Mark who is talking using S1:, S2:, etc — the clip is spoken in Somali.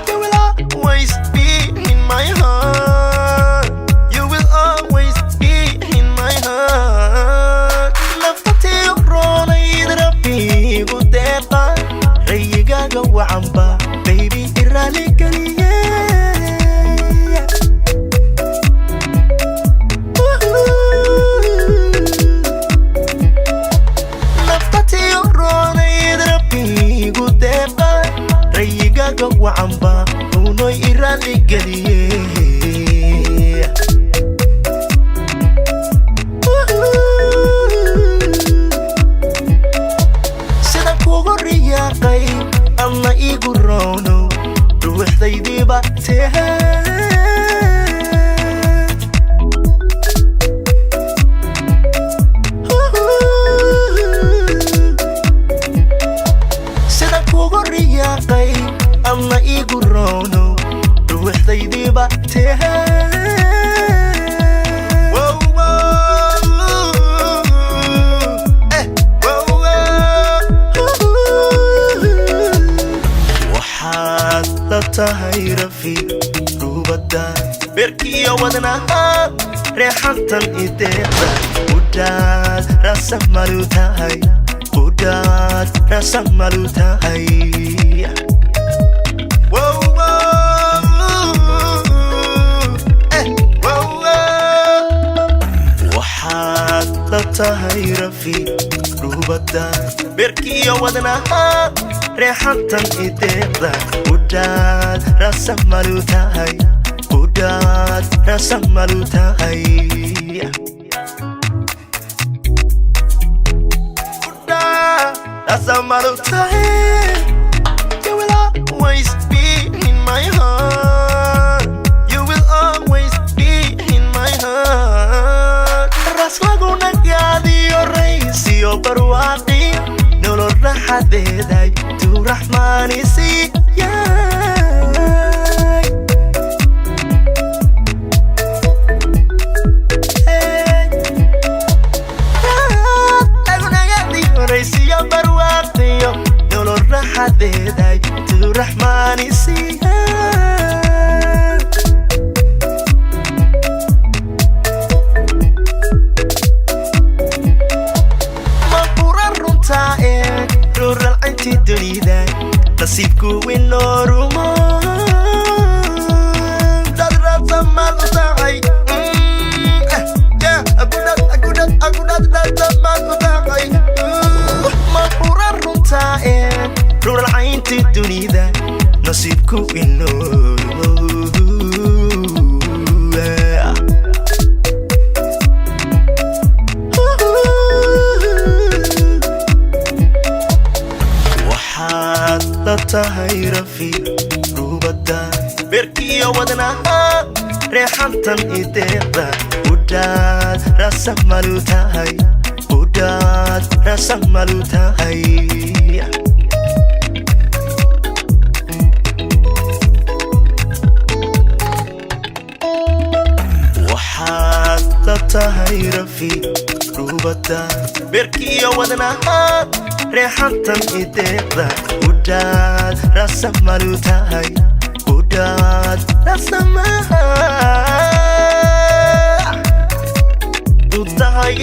S1: You will always be in my heart. You will always be in my heart. Naftatii roonayd Rabbigu deeqa, rayigaaga wacanba, baby, iraali geliye. Naftatii roonayd Rabbigu deeqa, rayigaaga wacanba, unoy iraali geliye. Sida kugu riyaaqay adna iigu roono, ruuxdaydiiba tehe. Sida kugu riyaaqay adna iigu roono, ruuxdaydiiba tehe. Wow, wow, eh, wow, wow. Waxaad la tahay rafi rubadda beerkiyo wadnaha, reexantan ideeqda udhaad rasamalu tahay, udhaad rasamalu tahay. Wow, wow, eh, wow, wow. Waxaad la tahay rafi rubadda beerkiyo wadnaha, reexantan ideeqda udhaad rasamalu tahay, udhaad rasamalu tahay. Udhaad rasamalu tahay. You will always be in my heart. You will always be in my heart. Ras laguna gaadiyo, raysiyo barwaaqi, nolol raxadeeday tuu Raxmaani siiyay. Hey. Lagunagaadiyo, raysiyo barwaaqiyo, nolol raxadeeday tuu Raxmaani siiyay. Ma qura runtaa ee ruuralcinti dunida, nasiibku winoorumo dad raasamaal u tahay. Agudhad raasamaal u tahay. Ma qura runtaa ee ruuralcaynti dunida, nasiibku inoorumo. Waxaad la tahay rafi rubadda beerkiyo wadnaha, reexantan ideeqda udhaad rasamalu tahay, udhaad rasamalu tahay. Waxaad la tahay rafi rubadda beerkiyo wadnaha, reexantan ideeqda udhaad rasamalu tahay, udhaad rasamaha u tahay.